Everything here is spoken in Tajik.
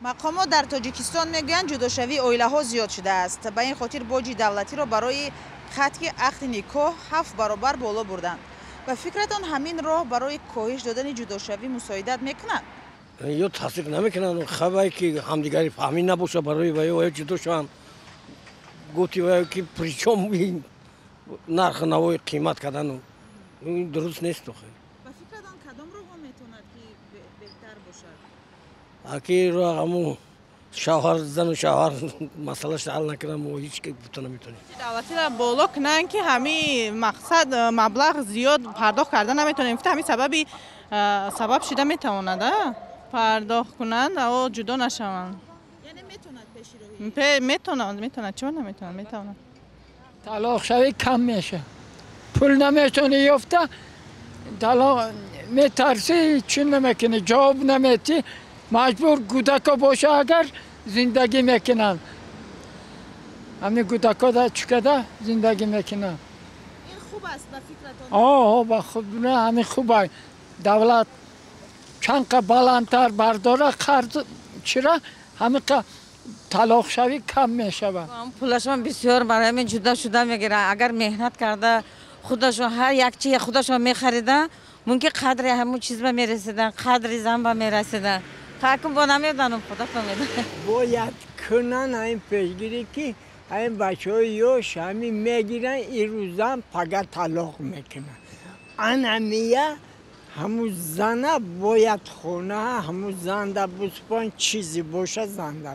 Мақомот дар Тоҷикистон мегӯянд, ҷудошавии оилаҳо зиёд шудааст. Ба ин хотир боҷи давлатиро барои қатъи ақди никоҳ 7 баробар боло бурданд. Ба фикратон, ҳамин роҳ барои коҳиш додани ҷудошавӣ мусоидат мекунад? Ё тасдиқ намекунанд, хабае ки ҳамдигари фаҳмӣ набошад, барои ваё ҷудо шаванд. Гуфти ваё ки причём нарху навои қимат кардану ин дуруст нест. Ба фикратон, кадом роҳҳо метавонад ки беҳтар бошад? Аки роҳ ҳамун шавҳар, зану шавҳар масъалаша ҳал накунам, мо ҳеҷ гуфта наметавонем. Давлатиро боло кунанд, ки ҳамин мақсад маблағ зиёд пардохт карда наметавонем. Гуфта, ҳамин сабаби сабаб шида метавонад, пардохт кунанд, о ҷудо нашаванд. Яъне метавонад пеши роҳи? Метавонад, метавонад. Чаро наметавонад? Метавонад. Талоқшавӣ кам мешавад. Пул наметавонӣ ёфта, талоқ метарсӣ, чӣ намекунӣ, ҷавоб наметӣ, маҷбур кӯдако боша, агар зиндагӣ мекунанд. Ҳамин кӯдако чӣ када зиндагӣ мекунанд. Ин хуб аст, ба фикратон? О, ба хуб, ҳамин хуб. Давлат чанд қа баландтар бардора қарз чира, ҳамин қа талоқшавӣ кам мешавад. Пулашон бисёр, барои ҳамин ҷудо шуда мегиранд. Агар меҳнат карда, худашон ҳар як чи худашон мехариданд, мумкин қадри ҳамун чиз ба мерасиданд, қадри зан ба мерасиданд. Ҳакм бо намедонам, худатон медонед. Бояд кунанд ҳамин пешгирӣ, ки ҳамин бачаҳои ёш ҳамин мегиранд ирӯзан, пага талоқ мекунанд. Анамия ҳамун зана бояд хона, ҳамун занда буспон, чизе боша, занда.